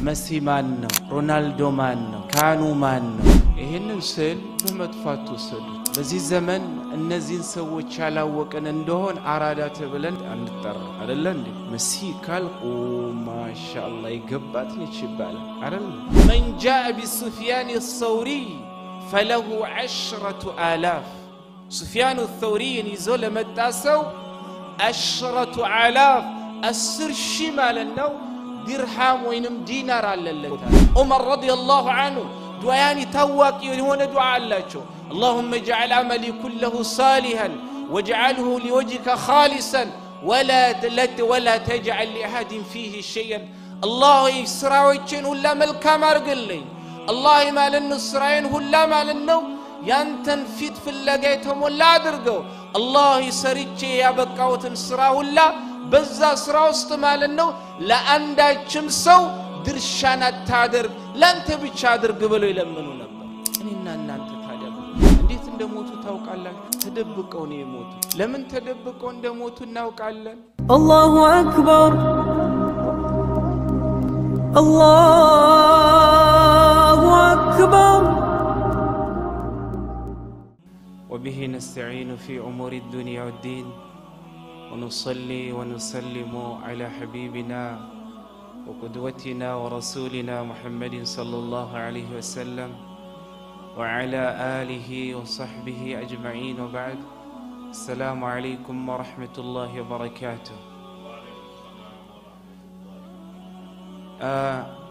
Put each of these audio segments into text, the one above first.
መሲ ማን ነው? ሮናልዶ ማን ነው? ካኑ ማን ነው? ይህንን ስዕል በመጥፋት ወሰዱት። በዚህ ዘመን እነዚህን ሰዎች ያላወቅን እንደሆን አራዳ ተብለን አንጠራ አደለ እንዴ? መሲ ካል ማሻአላ ይገባት ነች ይባላል አደለ? መን ጃአ ቢሱፊያን ሰውሪ ፈለሁ 10,000። ሱፊያን ተውሪን ይዞ ለመጣ ሰው 10,000፣ 10,000 ማለት ነው፣ ዲርሃም ወይንም ዲናር አለለታል። ዑመር ረዲየላሁ ዐንሁ ዱዓያኒ ታዋቂ የሆነ ዱዓ አላቸው። اللهم اجعل عملي كله صالحا واجعله لوجهك خالصا ولا تجعل لأحد فيه شيئا። አላህ ስራዎችን ሁላ መልካም አድርግልኝ። አላህ ማለት ነው ስራዬን ሁላ ማለት ነው ያንተን ፊት ፍለጋ የተሞላ አድርገው። አላህ ሰርቼ ያበቃሁትን ስራ ሁላ በዛ ስራ ውስጥ ማለት ነው ለአንዳችም ሰው ድርሻን አታድርግ፣ ለአንተ ብቻ አድርግ ብለው ይለምኑ ነበር። እኔና እናንተ ታዲያ እንዴት እንደሞቱ ታውቃላችሁ? ተደብቀው ነው የሞቱ። ለምን ተደብቀው እንደሞቱ እናውቃለን። الله أكبر الله أكبر። وبه نستعين في أمور الدنيا والدين، ونصلي ونسلم على حبيبنا وقدوتنا ورسولنا محمد صلى الله عليه وسلم وعلى آله وصحبه أجمعين، وبعد. السلام عليكم ورحمة الله وبركاته።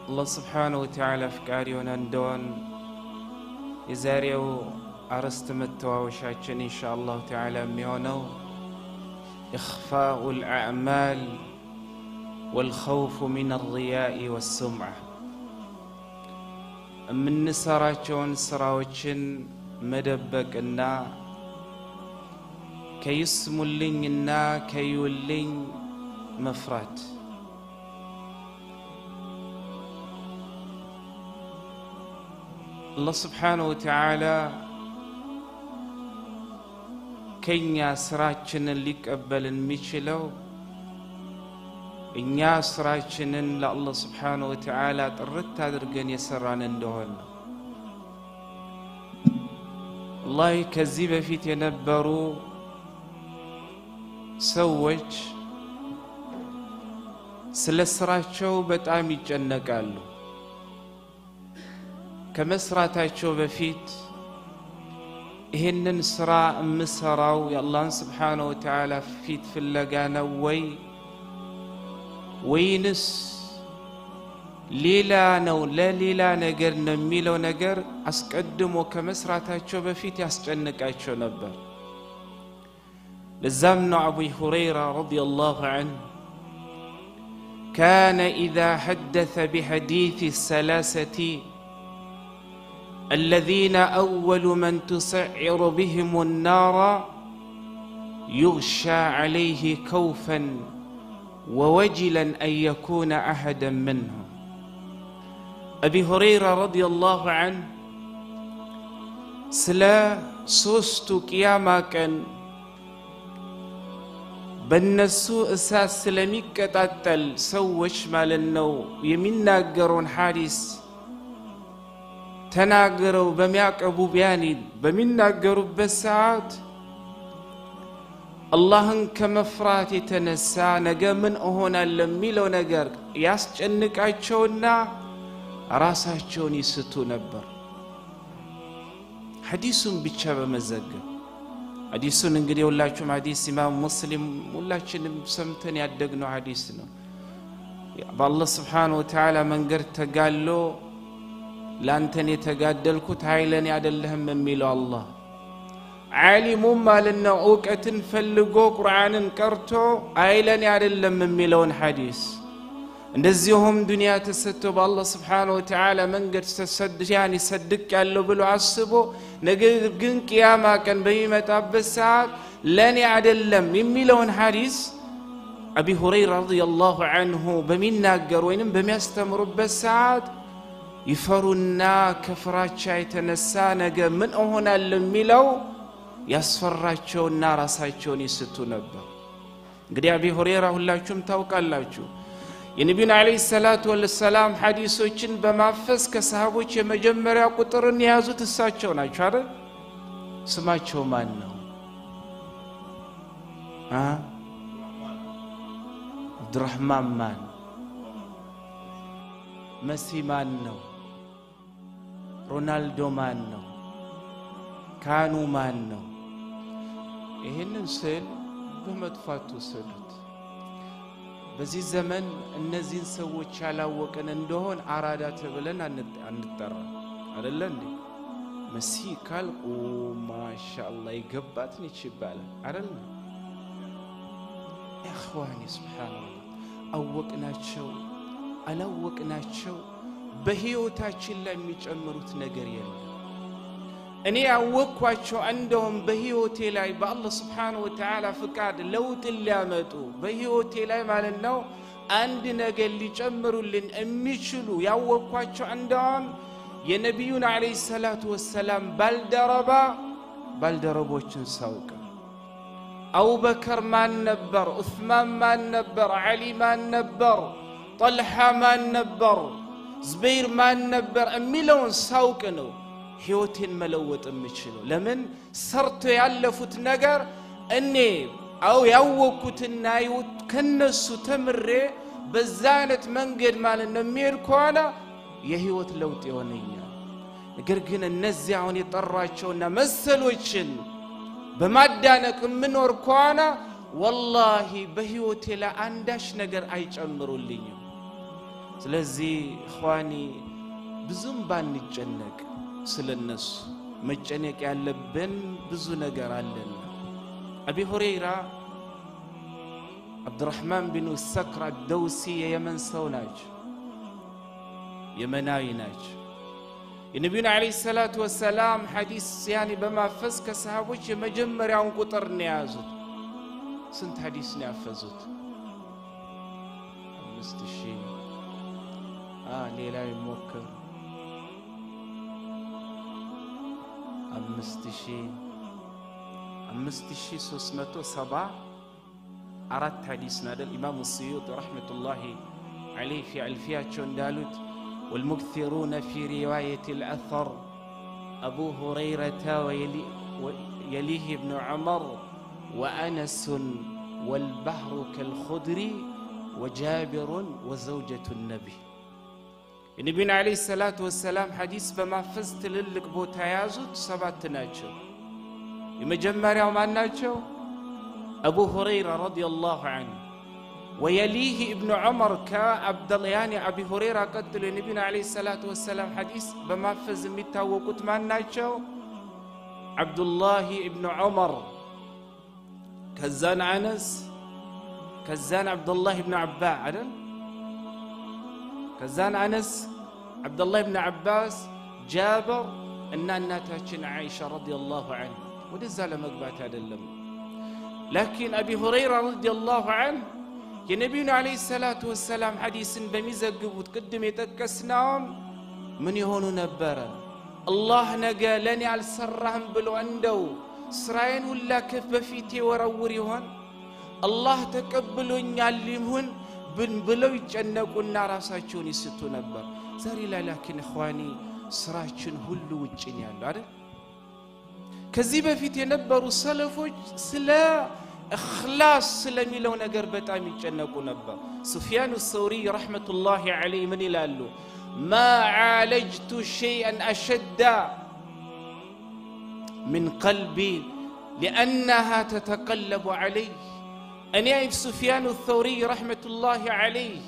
አላህ ስብሓነሁ ወተዓላ ፍቃድ የሆነ እንደሆን የዛሬው አርዕስት መተዋወሻችን ኢንሻ አላሁ ተዓላ የሚሆነው إخفاء الأعمال والخوف من الرياء والسمعة። የምንሰራቸውን ስራዎችን መደበቅና ከይስሙልኝና ከዩልኝ መፍራት። አላህ ስብሓነሁ ወተዓላ ከኛ ስራችንን ሊቀበል የሚችለው እኛ ስራችንን ለአላህ ስብሓነሁ ወተዓላ ጥርት አድርገን የሰራን እንደሆን ነው። ወላሂ ከዚህ በፊት የነበሩ ሰዎች ስለ ስራቸው በጣም ይጨነቃሉ። ከመስራታቸው በፊት ይህንን ስራ የምሰራው የአላህን ስብሓነሁ ወተዓላ ፊት ፍለጋ ነው ወይ ወይንስ ሌላ ነው፣ ለሌላ ነገር ነው የሚለው ነገር አስቀድሞ ከመስራታቸው በፊት ያስጨንቃቸው ነበር። ለዛም ነው አቡ ሁረይራ ረዲየላሁ ዐንሁ كان إذا حدث بحديث الثلاثة الذين أول من تسعر بهم النار يغشى عليه خوفا ووجلا أن يكون أحدا منهم። أبي هريرة رضي الله عنه ስለ ሶስቱ ቅያማ ቀን በእነሱ እሳት ስለሚቀጣጠል ሰዎች ማለት ነው የሚናገረውን ሐዲስ ተናግረው በሚያቀቡ ቢያኒ በሚናገሩበት ሰዓት አላህን ከመፍራት የተነሳ ነገ ምን እሆናለሁ የሚለው ነገር ያስጨንቃቸውና ራሳቸውን ይስቱ ነበር። ሐዲሱን ብቻ በመዘገብ፣ ሐዲሱን እንግዲህ ሁላችሁም ሐዲስ ኢማም ሙስሊም ሁላችንም ሰምተን ያደግነው ሐዲስ ነው። በአላህ ስብሓነሁ ወተዓላ መንገድ ተጋሎ ለአንተን የተጋደልኩት ኃይለን አይደለህም የሚለው አላህ፣ ዓሊሙም ማለት ነው እውቀትን ፈልጎ ቁርአንን ቀርቶ አይለኔ አይደለም የሚለውን ሐዲስ፣ እንደዚሁም ዱንያ ተሰጥቶ በአላህ ስብሓነሁ ወተዓላ መንገድ ያን ሰድቅ ያለው ብሎ አስቦ ነገር ግን ቅያማ ቀን በሚመጣበት ሰዓት ለእኔ አይደለም የሚለውን ሐዲስ አቢ ሁረይራ ረዲየላሁ ዐንሁ በሚናገር ወይንም በሚያስተምሩበት ሰዓት ይፈሩና ከፍራቻ የተነሳ ነገ ምን እሆናለሁ የሚለው ያስፈራቸውና ራሳቸውን ይስቱ ነበር። እንግዲህ አቢ ሁረይራ ሁላችሁም ታውቃላችሁ። የነቢዩን ዓለይሂ ሰላቱ ወሰላም ሐዲሶችን በማፈስ ከሰሃቦች የመጀመሪያ ቁጥርን የያዙት እሳቸው ናቸው አይደል? ስማቸው ማን ነው? አብዱራህማን ማን? መሲ ማን ነው? ሮናልዶ ማን ነው? ካኑ ማን ነው? ይህንን ስል በመጥፎ አትወሰዱት። በዚህ ዘመን እነዚህን ሰዎች ያላወቅን እንደሆን አራዳ ተብለን አንጠራም አይደለ እንዴ? መሲ ካልኩ ማሻአላህ ይገባት ነች ይባላል አይደል? ኢኽዋኒ ሱብሃንአላህ፣ አወቅናቸው አላወቅናቸው በህይወታችን ላይ የሚጨምሩት ነገር የለም። እኔ ያወቅኳቸው እንደውም በህይወቴ ላይ በአላህ ስብሓነሁ ወተዓላ ፍቃድ ለውጥ ሊያመጡ በህይወቴ ላይ ማለት ነው አንድ ነገር ሊጨምሩልን የሚችሉ ያወቅኳቸው እንደውም የነቢዩን ዓለይሂ ሰላቱ ወሰላም ባልደረቦችን ሳውቅ አቡበከር ማን ነበር? ዑስማን ማን ነበር? ዓሊ ማን ነበር? ጠልሓ ማን ነበር? ዙበይር ማን ነበር? የሚለውን ሳውቅ ነው ህይወቴን መለወጥ የምችለው። ለምን ሰርቶ ያለፉት ነገር እኔ አው ያወቅኩትና ከነሱ ተምሬ በዛ አይነት መንገድ ማለት ነው የሚሄድ ከሆነ የህይወት ለውጥ ይሆነኛል። ነገር ግን እነዚህ አሁን የጠሯቸውና መሰሎችን በማዳነቅ የምኖር ከሆነ ወላሂ በህይወቴ ላይ አንዳች ነገር አይጨምሩልኝም። ስለዚህ إخواني ብዙም ባንጨነቅ ስለነሱ መጨነቅ ያለብን ብዙ ነገር አለና። አቢ ሁረይራ አብዱራህማን ቢን ሰክር አደውሲ የየመን ሰው ናቸው፣ የመናዊ ናቸው። የነቢዩን ዓለይሂ ሰላቱ ወሰላም ሐዲስ ያኔ በማፈዝ ከሰሃቦች የመጀመሪያውን ቁጥር ነው የያዙት። ስንት ሐዲስ ነው ያፈዙት? 5000። ሌላ ይሞክር። 5374 ሐዲስ ነው አይደል? ኢማሙ ስዩጥ ረሕመቱላሂ ዐለይህ ፊ አልፊያቸው እንዳሉት والمكثرون في رواية الأثر أبو هريرة ويليه ابن عمر وأنس والبحر كالخضر وجابر وزوجة النبي። የነቢዩን ዓለይሂ ሰላቱ ወሰላም ሐዲስ በማፈዝ ትልልቅ ቦታ የያዙት 7 ናቸው። የመጀመሪያው ማን ናቸው? አቡ ሁረይራ ረዲየላሁ ዐንሁ ወየሊህ ኢብኑ ዑመር ከአብደልያኒ አቢ ሁረይራ ቀጥሎ የነቢዩን ዓለይሂ ሰላቱ ወሰላም ሐዲስ በማፈዝ የሚታወቁት ማን ናቸው? ዓብዱላሂ ኢብኑ ዑመር፣ ከዛን አነስ፣ ከዛን ዓብዱላህ ኢብኑ ዓባ አይደል? ከዛን አነስ፣ ዓብዱላህ ኢብኑ ዓባስ፣ ጃብር እና እናታችን ዓኢሻ ረዲየላሁ ዐንሃ። ወደዛ ለመግባት አይደለም። ላኪን አቢ ሁረይራ ረዲየላሁ ዐንሁ የነቢዩን ዓለይሂ ሰላቱ ወሰላም ሐዲስን በሚዘግቡት ቅድም የጠቀስናውም ምን የሆኑ ነበረ? አላህ ነገ ለእኔ አልሰራህም ብሎ እንደው ስራዬን ሁላ ከፍ በፊቴ ወረውር ይሆን? አላህ ተቀብሎኛል ይሁን ብለው ይጨነቁና ራሳቸውን ይስቱ ነበር። ዛሬ ላይ ላኪን እኽዋኒ ስራችን ሁሉ ውጭ ነው ያለው አይደል? ከዚህ በፊት የነበሩ ሰለፎች ስለ እኽላስ ስለሚለው ነገር በጣም ይጨነቁ ነበር። ሱፊያን ሰውሪ ረሕመቱላሂ ዐለይህ ምን ይላሉ? ማ ዓለጅቱ ሸይአን አሸዳ ምን ቀልቢ ሊአነሃ ተተቀለቡ ዐለይ። እኔ ሱፊያን ሰውሪ ረሕመቱላሂ ዐለይህ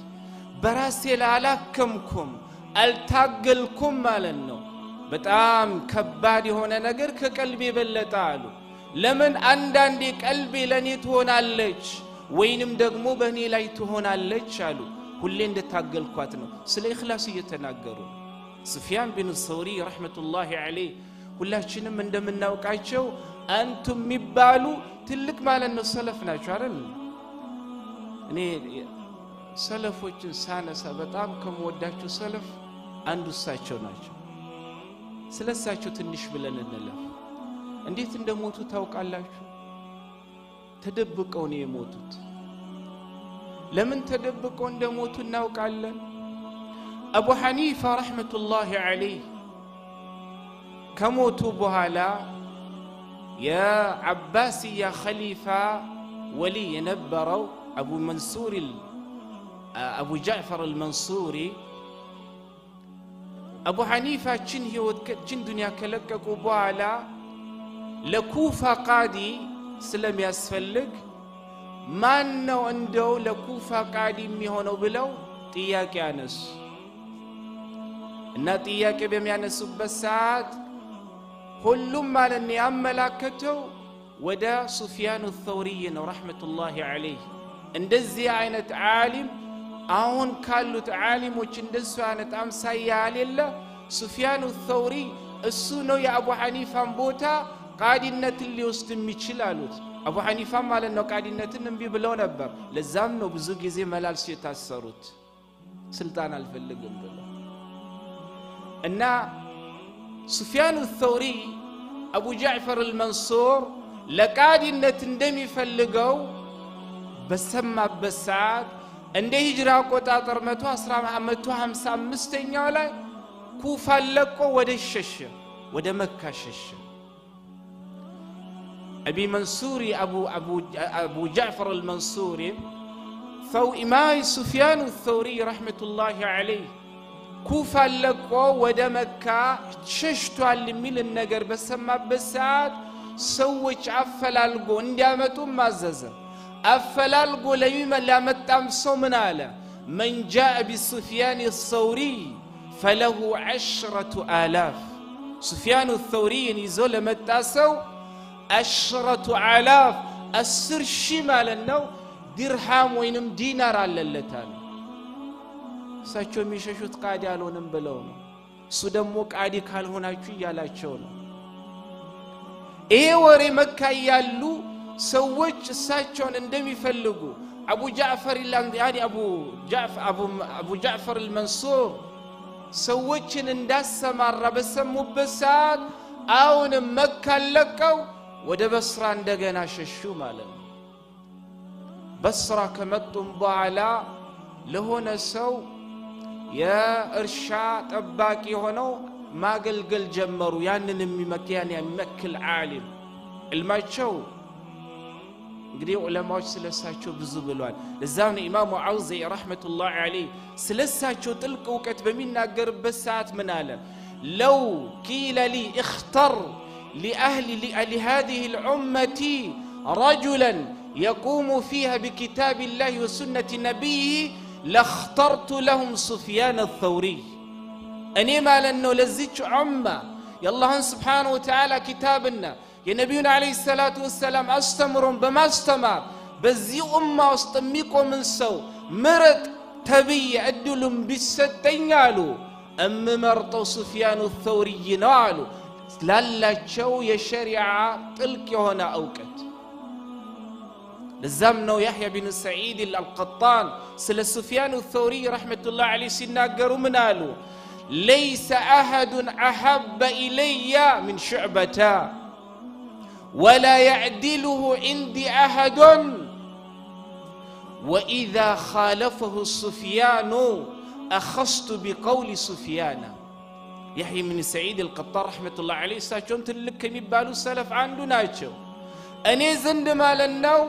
በራሴ ላይ አላከምኩም አልታገልኩም ማለት ነው። በጣም ከባድ የሆነ ነገር ከቀልቤ በለጠ አሉ። ለምን አንዳንዴ ቀልቤ ለእኔ ትሆናለች ወይንም ደግሞ በእኔ ላይ ትሆናለች አሉ። ሁሌ እንደታገልኳት ነው። ስለ ኢኽላስ እየተናገሩ ሱፊያን ቢን ሰውሪ ረሕመቱላሂ ዐለይህ ሁላችንም እንደምናውቃቸው አንቱ የሚባሉ ትልቅ ማለት ነው ሰለፍ ናቸው አይደል? እኔ ሰለፎችን ሳነሳ በጣም ከምወዳቸው ሰለፍ አንዱ እሳቸው ናቸው። ስለሳቸው ትንሽ ብለን እንለፍ። እንዴት እንደሞቱ ታውቃላችሁ? ተደብቀው ነው የሞቱት። ለምን ተደብቀው እንደሞቱ እናውቃለን። አቡ ሐኒፋ ረሕመቱላሂ ዐለይህ ከሞቱ በኋላ የዓባስያ ኸሊፋ ወሊ የነበረው አቡ መንሱር አቡ ጃዕፈር አልመንሱሪ አቡ ሐኒፋ ችን ህይወት ችን ዱንያ ከለቀቁ በኋላ ለኩፋ ቃዲ ስለሚያስፈልግ ማን ነው እንደው ለኩፋ ቃዲ የሚሆነው ብለው ጥያቄ አነሱ። እና ጥያቄ በሚያነሱበት ሰዓት ሁሉም ማለት ነው ያመላከተው ወደ ሱፊያን ተውሪ ነው ረሕመቱላሂ ዐለይህ። እንደዚህ አይነት ዓሊም አሁን ካሉት ዓሊሞች እንደሱ አይነት አምሳያ የሌለ ሱፊያን ተውሪ እሱ ነው የአቡ ሐኒፋን ቦታ ቃዲነትን ሊወስድ የሚችል አሉት። አቡ ሐኒፋ ማለት ነው ቃዲነትን እምቢ ብለው ነበር። ለዛም ነው ብዙ ጊዜ መላልሶ የታሰሩት ስልጣን አልፈልግም ብለው። እና ሱፊያን ተውሪ አቡ ጃዕፈር አልመንሱር ለቃዲነት እንደሚፈልገው በሰማበት ሰዓት እንደ ሂጅራ አቆጣጠር 155ኛው ላይ ኩፋን ለቆ ወደ ሸሸ፣ ወደ መካ ሸሸ። አቢ መንሱሪ አቡ ጃዕፈር አልመንሱሪ ኢማም ሱፊያን ተውሪ ረሕመቱላሂ ዐለይህ ኩፋን ለቆ ወደ መካ ሸሽቷል የሚልን ነገር በሰማበት ሰዓት ሰዎች አፈላልጎ እንዲያመጡም አዘዘ። አፈላልጎ ላመጣም ሰው ምን አለ? መን ጃአ ቢሱፊያን ተውሪ ፈለሁ 10,000። ሱፊያን ተውሪን ይዞ ለመጣ ሰው 10,000 10,000 ማለት ነው ዲርሃም ወይንም ዲናር አለለታል። እሳቸው የሚሸሹት ቃዲ አልሆንም ብለው ነው። እሱ ደግሞ ቃዲ ካልሆናችሁ እያላቸው ነው። ይሄ ወሬ መካ ያሉ ሰዎች እሳቸውን እንደሚፈልጉ አቡ ጃዕፈር አቡ ጃዕፈር አልመንሱር ሰዎችን እንዳሰማራ በሰሙበት ሰዓት አሁንም መካን ለቀው ወደ በስራ እንደገና ሸሹ ማለት ነው። በስራ ከመጡም በኋላ ለሆነ ሰው የእርሻ ጠባቂ ሆነው ማገልገል ጀመሩ። ያንን የሚመክያን የሚመክል ዓሊም ዕልማቸው እንግዲህ ዑለማዎች ስለሳቸው ብዙ ብለዋል። ለዛም ነው ኢማሙ አውዘዒ ረሕመቱላሂ ዐለይህ ስለሳቸው ጥልቅ እውቀት በሚናገርበት ሰዓት ምን አለ? ለው ቂለ ሊ እኽተር ሊአህሊ ሊሃዚህ ልዑመቲ ረጁለን የቁሙ ፊሃ ቢኪታቢላሂ ወሱነቲ ነቢይህ ለእኽተርቱ ለሁም ሱፊያን ተውሪ። እኔ ማለት ነው ለዚች ዑማ የአላህን ስብሓነሁ ወተዓላ ኪታብና የነቢዩን ዓለይሂ ሰላቱ ወሰላም አስተምሮን በማስተማር በዚህ ኡማ ውስጥ የሚቆምን ሰው ምረጥ ተብዬ እድሉን ቢሰጠኝ አሉ እምመርጠው ሱፊያኑ ተውሪይ ነው አሉ። ላላቸው የሸሪዓ ጥልቅ የሆነ እውቀት። ለዛም ነው ያሕያ ቢን ሰዒድ አልቀጣን ስለ ሱፊያኑ ተውሪ ረሕመቱላህ ዐለይህ ሲናገሩ ምን አሉ? ለይሰ አሐዱን አሐበ ኢለያ ሚን ሹዕበታ ወላ የዕዲሉሁ ዒንዲ አሐዱን ወኢዛ ኻለፈሁ ሱፊያኑ አኸዝቱ ቢቀውሊ ሱፊያና። ያሕያ ብን ሰዒድ አልቀጣን ረሕመቱላህ ዐለይህ እሳቸውም ትልቅ ከሚባሉ ሰለፍ አንዱ ናቸው። እኔ ዘንድ ማለት ነው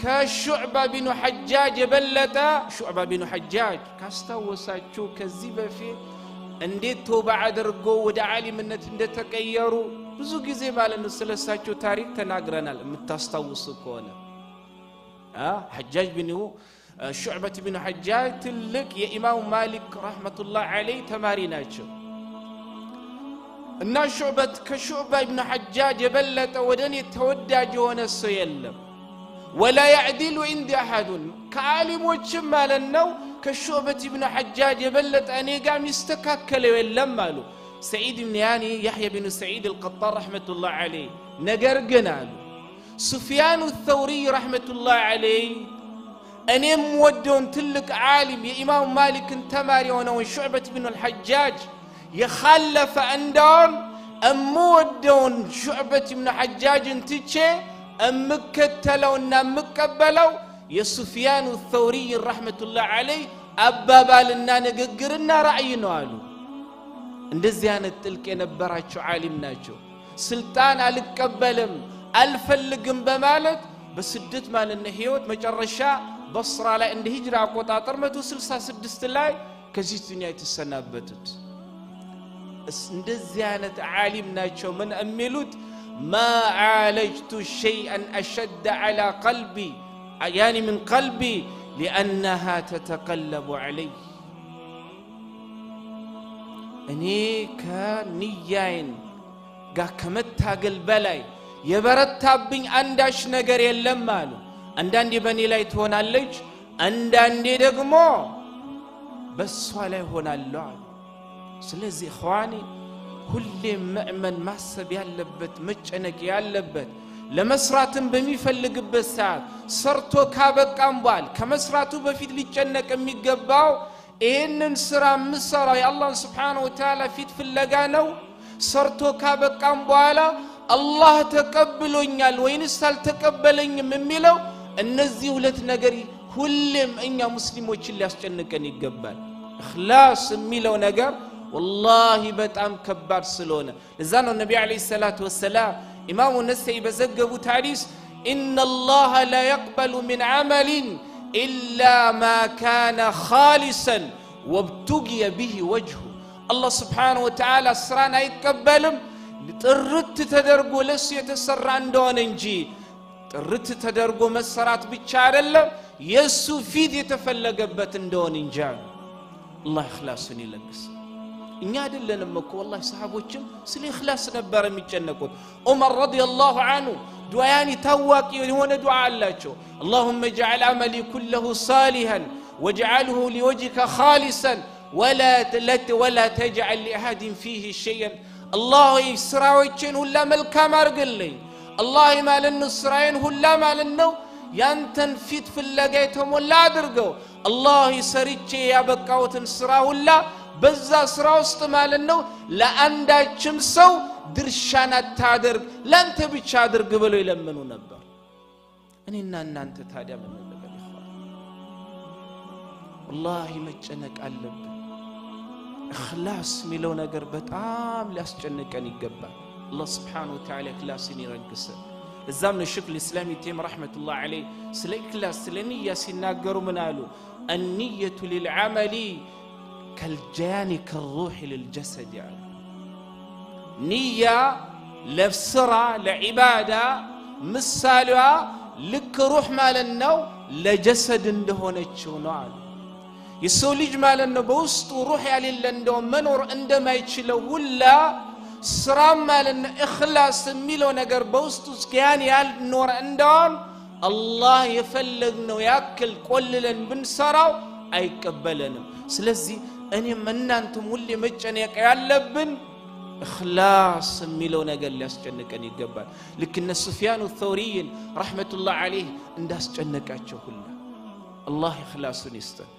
ከሹዕባ ቢኑ ሐጃጅ የበለጠ ሹዕባ ቢኑ ሐጃጅ ካስታወሳችሁ ከዚህ በፊት እንዴት ተውባ አድርጎ ወደ ዓሊምነት እንደተቀየሩ ብዙ ጊዜ ማለት ነው ስለሳቸው ታሪክ ተናግረናል። የምታስታውሱ ከሆነ ሐጃጅ ቢኑ ሹዕበት ቢኑ ሐጃጅ ትልቅ የኢማሙ ማሊክ ረሕመቱላህ ዐለይህ ተማሪ ናቸው። እና ሹዕበት ከሹዕባ ኢብኑ ሐጃጅ የበለጠ ወደ እኔ ተወዳጅ የሆነ ሰው የለም። ወላ ያዕዲሉ ዒንዲ አሐዱን ከዓሊሞችም ማለት ነው ከሹዕበት ኢብኑ ሐጃጅ የበለጠ እኔ ጋር የሚስተካከለው የለም አሉ ሰዒድ ብን ያኒ ያሕያ ብን ሰዒድ አልቀጣን ረሕመቱላህ ዐለይህ። ነገር ግን አሉ ሱፊያኑ ተውሪ ረሕመቱላህ ዐለይህ እኔም ወደውን ትልቅ ዓሊም የኢማሙ ማሊክን ተማሪ የሆነውን ሹዕበት ብን አልሐጃጅ የኻለፈ እንደውን እምወደውን ሹዕበት ብን ሐጃጅን ትቼ እምከተለውና እምቀበለው የሱፊያኑ ተውሪ ረሕመቱላህ ዐለይህ አባባልና ንግግርና ራእይ ነው አሉ። እንደዚህ አይነት ጥልቅ የነበራቸው ዓሊም ናቸው። ስልጣን አልቀበልም አልፈልግም በማለት በስደት ማለት ነው ህይወት መጨረሻ በስራ ላይ እንደ ሂጅራ አቆጣጠር 166 ላይ ከዚህ ዱንያ የተሰናበቱት። እንደዚህ አይነት ዓሊም ናቸው። ምን የሚሉት ما عالجت شيئا أشد على قلبي يعني من قلبي لأنها تتقلب علي እኔ ከንያይን ጋር ከመታገል በላይ የበረታብኝ አንዳች ነገር የለም አሉ። አንዳንዴ በእኔ ላይ ትሆናለች፣ አንዳንዴ ደግሞ በሷ ላይ ሆናለሁ አሉ። ስለዚህ إخواني ሁሌም ምእመን ማሰብ ያለበት መጨነቅ ያለበት ለመስራትም በሚፈልግበት ሰዓት ሰርቶ ካበቃም በኋላ ከመስራቱ በፊት ሊጨነቅ የሚገባው ይህንን ስራ የምሰራው የአላህን سبحانه وتعالى ፊት ፍለጋ ነው። ሰርቶ ካበቃም በኋላ አላህ ተቀብሎኛል ወይንስ አልተቀበለኝም የሚለው እነዚህ ሁለት ነገር ሁሌም እኛ ሙስሊሞችን ሊያስጨንቀን ይገባል። إخلاص የሚለው ነገር والله በጣም ከባድ ስለሆነ ለዛ ነው ነቢ عليه الصلاة والسلام ኢማሙ ነሰኢ በዘገቡት ሐዲስ إن الله لا يقبل من عمل إلا ما كان خالصا وابتغي به وجهه። አላህ سبحانه وتعالى ስራን አይቀበልም ጥርት ተደርጎ ለሱ የተሰራ እንደሆነ እንጂ። ጥርት ተደርጎ መሰራት ብቻ አይደለም የሱ ፊት የተፈለገበት እንደሆነ እንጂ አሉ። አላህ ኢኽላስን ይለግስ። እኛ አይደለንም እኮ والله ሰሃቦችም ስለ ኢኽላስ ነበር የሚጨነቁት። ዑመር رضي الله عنه ዱዓያኒ ታዋቂ የሆነ ዱዓ አላቸው። اللهم اجعل عملي كله صالحا واجعله لوجهك خالصا ولا تجعل لأحد فيه شيئا። አላህ ሆይ ስራዎቼን ሁላ መልካም አድርግልኝ። አላህ ማለት ነው ስራዬን ሁላ ማለት ነው ያንተን ፊት ፍለጋ የተሞላ አድርገው። አላህ ሰርቼ ያበቃሁትን ስራ ሁላ በዛ ስራ ውስጥ ማለት ነው ለአንዳችም ሰው ድርሻን አታደርግ፣ ለአንተ ብቻ አድርግ ብለው ይለምኑ ነበር። እኔና እናንተ ታዲያ ምን እንበል? إخوان والله መጨነቅ አለብን። إخلاص የሚለው ነገር በጣም ሊያስጨንቀን ይገባል። አላህ سبحانه وتعالى ኢኽላስን ይለግሰን። እዛም ነው ሸይኹል ኢስላም ኢብኑ ተይሚያ رحمة الله عليه ስለ ኢኽላስ ስለ ንያ ሲናገሩ ምን አሉ? النية للعمل كالجان كالروح للجسد አሉ። ንያ ለስራ ለዒባዳ ምሳሌዋ ልክ ሩህ ማለት ነው ለጀሰድ እንደሆነችው ነው አሉ። የሰው ልጅ ማለት ነው በውስጡ ሩህ ያሌለ እንደው መኖር እንደማይችለው ሁላ ስራም ማለት ነው ኢኽላስ የሚለው ነገር በውስጡ ያን ያልኖረ እንደሆን አላህ የፈለግነው ያክል ቆልለን ብንሰራው አይቀበለንም። ስለዚህ እኔም እናንተም ሁሌ መጨነቅ ያለብን ኢኽላስ የሚለው ነገር ሊያስጨንቀን ይገባል። ልክ እነ ሱፊያኑ ተውሪይን رحمة الله عليه እንዳስጨነቃቸው ሁላ አላህ ኢኽላሱን ይስጠን።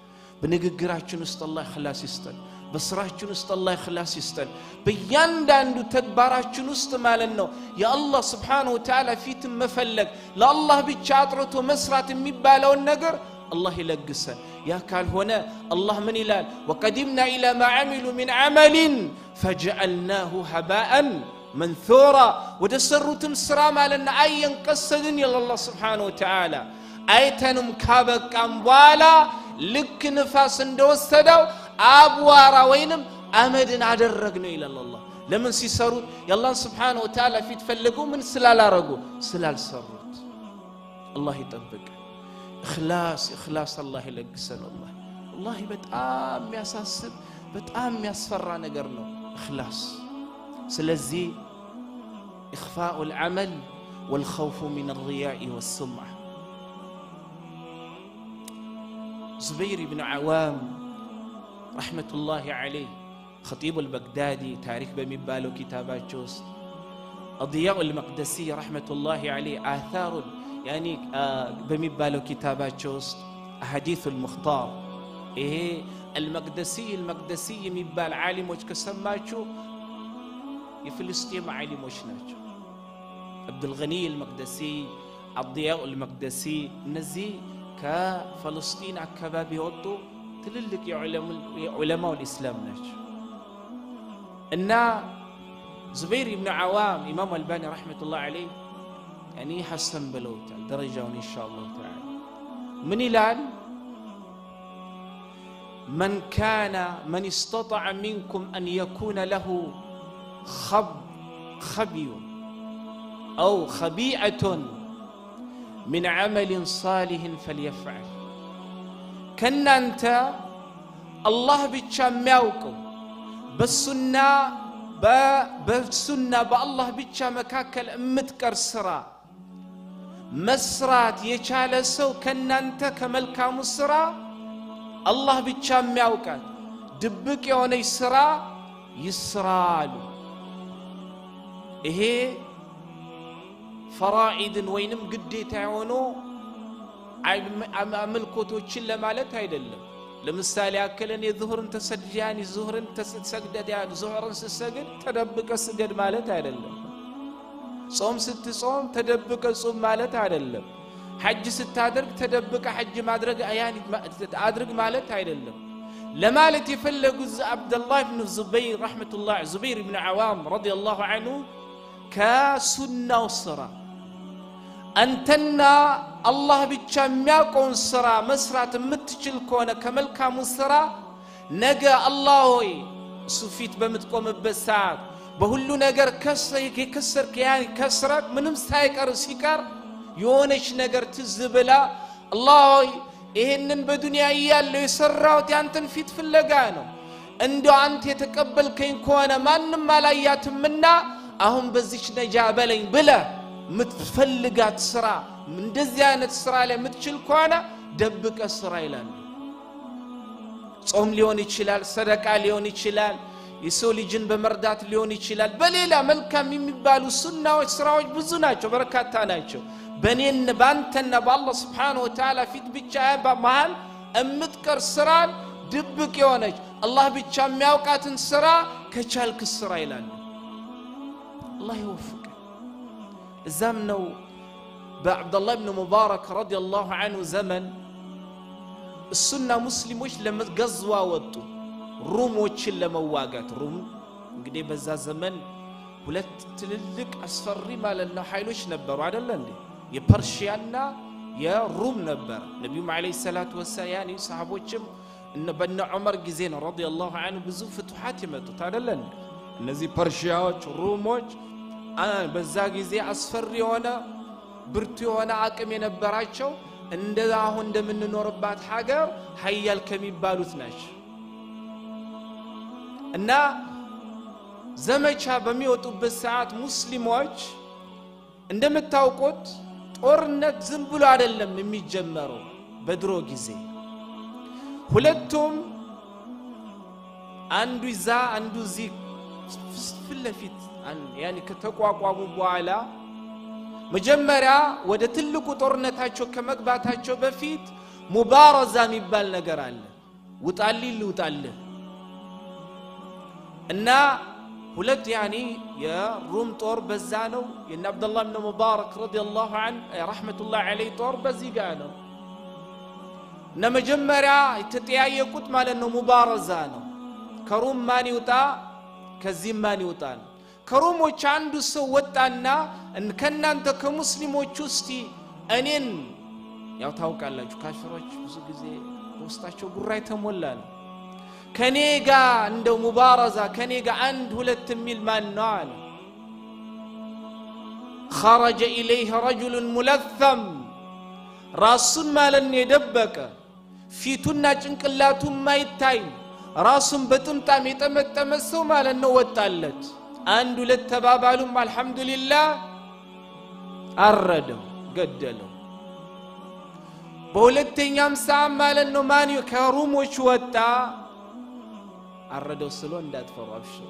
በንግግራችን ውስጥ አላህ ኢኽላስ ይስጠን። በስራችን ውስጥ አላህ ኢኽላስ ይስጠን። በእያንዳንዱ ተግባራችን ውስጥ ማለት ነው የአላህ سبحانه وتعالى ፊትን መፈለግ ለአላህ ብቻ አጥርቶ መስራት የሚባለውን ነገር አላህ ይለግሰን። ያ ካልሆነ አላህ ምን ይላል? وقدمنا إلى ما عملوا من عمل فجعلناه هباء منثورا። ወደ ሰሩትም ስራ ማለት ነው አየን ቀሰድን ይላል አላህ سبحانه وتعالى። አይተንም ካበቃም በኋላ ልክ ንፋስ እንደወሰደው አቧራ ወይንም አመድን አደረግነው ይላል አላህ። ለምን ሲሰሩት የአላህን سبحانه وتعالى ፊት ፈልገው ምን ስላላረጉ ስላልሰሩት። አላህ ይጠብቀን። ኢኽላስ ኢኽላስ አላህ ይለግሰን። والله والله በጣም የሚያሳስብ በጣም የሚያስፈራ ነገር ነው ኢኽላስ። ስለዚህ إخفاء العمل والخوف من الرياء والسمعة። ዙበይር ብን ዓዋም رحمة الله عليه ኸጢቡ አልበግዳዲ ታሪክ በሚባለው ኪታባቸው ውስጥ አድያኡ አልመቅደሲ رحمة الله عليه آثار يعني በሚባለው ኪታባቸው ውስጥ أحاديث المختار ይሄ አልመቅደሲ አልመቅደሲ የሚባል ዓሊሞች ከሰማችሁ የፍልስጤም ዓሊሞች ናቸው። አብዱልገኒ አልመቅደሲ፣ አድያኡ አልመቅደሲ እነዚህ ከፍልስጢን አካባቢ የወጡ ትልልቅ የዑለማው ኢስላም ናቸው። እና ዙበይር ኢብኑ ዓዋም ኢማም አልባኒ ረሕመቱላህ ዐለይህ ያኒ ሐሰን ብለውታል ደረጃውን ኢንሻአላሁ ተዓላ። ምን ይላል? من كان من استطاع منكم أن يكون له خبي أو خبيئة من عمل صالح فليفعل። ከናንተ አላህ ብቻ የሚያውቀው በሱና በአላህ ብቻ መካከል የምትቀር ስራ መስራት የቻለ ሰው ከናንተ ከመልካሙ ስራ አላህ ብቻ የሚያውቃት ድብቅ የሆነች ስራ ይስራ አሉ። ይሄ ፈራኢድን ወይንም ግዴታ የሆኑ አምልኮቶችን ለማለት አይደለም። ለምሳሌ ያክልን የዙህርን ተሰግጃን ዙህርን ተሰግደድ ዙህርን ስትሰግድ ተደብቀ ስገድ ማለት አይደለም። ጾም ስትጾም ተደብቀ ጾም ማለት አይደለም። ሐጅ ስታደርግ ተደብቀ ሐጅ ማድረግ ያኒ አድርግ ማለት አይደለም። ለማለት የፈለጉት አብደላህ ኢብኑ ዙበይር ረሕመቱላህ ዙበይር ኢብኑ ዓዋም ረዲየላሁ ዐንሁ ከሱናው ስራ አንተና አላህ ብቻ የሚያውቀውን ስራ መስራት የምትችል ከሆነ ከመልካሙ ስራ ነገ አላህ ሆይ እሱ ፊት በምትቆምበት ሰዓት በሁሉ ነገር ከሰርክ ያን ከስረክ ምንም ሳይቀር ሲቀር የሆነች ነገር ትዝ ብላ አላህ ሆይ ይሄንን በዱንያ እያለሁ የሰራሁት ያንተን ፊት ፍለጋ ነው፣ እንደው አንተ የተቀበልከኝ ከሆነ ማንም አላያትምና አሁን በዚች ነጃ በለኝ ብለህ የምትፈልጋት ስራ እንደዚህ አይነት ስራ ላይ የምትችል ከሆነ ደብቀ ስራ ይላሉ። ጾም ሊሆን ይችላል፣ ሰደቃ ሊሆን ይችላል፣ የሰው ልጅን በመርዳት ሊሆን ይችላል። በሌላ መልካም የሚባሉ ሱናዎች ስራዎች ብዙ ናቸው፣ በርካታ ናቸው። በኔን ባንተና በአላህ ስብሓነሁ ወተዓላ ፊት ብቻ በመሃል የምትቀር ስራን ድብቅ የሆነች አላህ ብቻ የሚያውቃትን ስራ ከቻልክ ስራ ይላሉ። አላህ ይወፍቀን። እዛም ነው በአብደላህ ብን ሙባረክ ረዲየላሁ ዐንሁ ዘመን እሱና ሙስሊሞች ለገዝዋ ወጡ፣ ሩሞችን ለመዋጋት። ሩም እንግዲህ በዛ ዘመን ሁለት ትልልቅ አስፈሪ ማለት ነው ኃይሎች ነበሩ አይደለ እንዴ? የፐርሺያና የሩም ነበር። ነቢዩም ዓለይሂ ሰላቱ ወሰላም ሰሃቦችም በነ ዑመር ጊዜ ነው ረዲየላሁ ዐንሁ ብዙ ፍቱሓት የመጡት አይደለ እንዴ? እነዚህ ፐርሺያዎች ሩሞች በዛ ጊዜ አስፈሪ የሆነ ብርቱ የሆነ አቅም የነበራቸው እንደ አሁን እንደምንኖርባት ሀገር ሀያል ከሚባሉት ናቸው። እና ዘመቻ በሚወጡበት ሰዓት ሙስሊሞች እንደምታውቁት ጦርነት ዝም ብሎ አይደለም የሚጀመረው። በድሮ ጊዜ ሁለቱም አንዱ ይዛ አንዱ እዚህ ፊት ለፊት ያኒ ከተቋቋሙ በኋላ መጀመሪያ ወደ ትልቁ ጦርነታቸው ከመግባታቸው በፊት ሙባረዛ የሚባል ነገር አለ። ውጣልኝ ልውጣልህ እና ሁለት ያኒ የሩም ጦር በዛ ነው፣ የነ አብደላህ ብን ሙባረክ ረዲየላሁ ዐንሁ ረሕመቱላህ ዐለይህ ጦር በዚህ ጋር ነው። እና መጀመሪያ የተጠያየቁት ማለት ነው ሙባረዛ ነው። ከሩም ማን ይውጣ ከዚህም ማን ይውጣ ነው። ከሩሞች አንዱ ሰው ወጣና ከእናንተ ከሙስሊሞች እስቲ እኔን ያው ታውቃላችሁ ካፊሮች ብዙ ጊዜ በውስጣቸው ጉራ የተሞላ ነው። ከኔ ጋር እንደው ሙባረዛ ከኔ ጋር አንድ ሁለት የሚል ማን ነው አለ። ኸረጀ ኢለይህ ረጁሉን ሙለተም ራሱን ማለት ነው የደበቀ ፊቱና ጭንቅላቱ ማይታይ ራሱን በጥምጣም የጠመጠመ ሰው ማለት ነው ወጣለት። አንድ ሁለት ተባባሉም፣ አልሐምዱሊላህ አረደው፣ ገደለው። በሁለተኛም ሰዓት ማለት ነው ማን ከሩሞች ወጣ አረደው ስሎ እንዳትፈሩ አብሽሩ።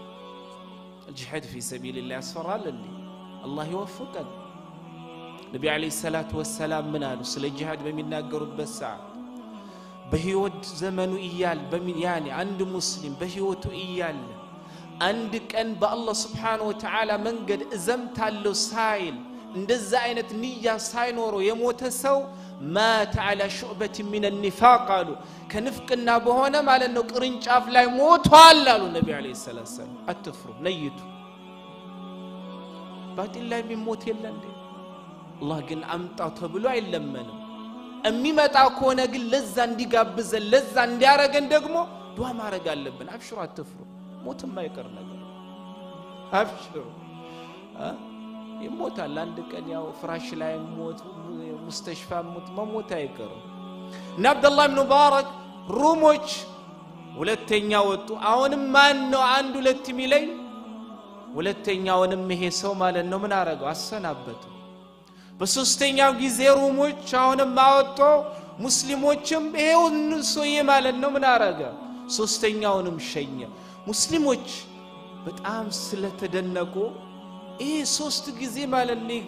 الجهاد في سبيل الله ያስፈራል እንዴ? አላህ ይወፍቀን። ነቢ ዓለይሂ ሰላቱ ወሰላም ምን አሉ ስለ ጂሃድ በሚናገሩበት ሰዓት? በህይወት ዘመኑ እያለ ያኒ አንድ ሙስሊም በህይወቱ እያለ አንድ ቀን በአላህ ስብሓነሁ ወተዓላ መንገድ እዘምታለሁ ሳይል እንደዛ አይነት ንያ ሳይኖረው የሞተ ሰው مات على شعبة من النفاق አሉ። ከንፍቅና በሆነ ማለት ነው ቅርንጫፍ ላይ ሞቷል አሉ ነቢ عليه الصلاة والسلام። አትፍሩ፣ ነይቱ። ባጢል ላይ የሚሞት የለ እንዴ? አላህ ግን አምጣው ተብሎ አይለመንም። የሚመጣ ከሆነ ግን ለዛ እንዲጋብዘን ለዛ እንዲያረገን ደግሞ ዱዓ ማድረግ አለብን። አብሽሩ፣ አትፍሩ፣ ሞት የማይቀር ነገር አብሽሩ። ይሞታል አንድ ቀን፣ ያው ፍራሽ ላይ ሞት፣ ሙስተሽፋ ሞት፣ መሞት አይቀርም። እና አብደላህ ብን ሙባረክ ሩሞች ሁለተኛ ወጡ። አሁንም ማን ነው አንድ ሁለት የሚለኝ? ሁለተኛውንም ይሄ ሰው ማለት ነው ምን አረገው? አሰናበተው። በሶስተኛው ጊዜ ሩሞች አሁንም አወጦ፣ ሙስሊሞችም ይሄውን ሰውዬ ማለት ነው ምን አረገ? ሶስተኛውንም ሸኘ። ሙስሊሞች በጣም ስለተደነቁ ይሄ ሶስት ጊዜ ማለት ነው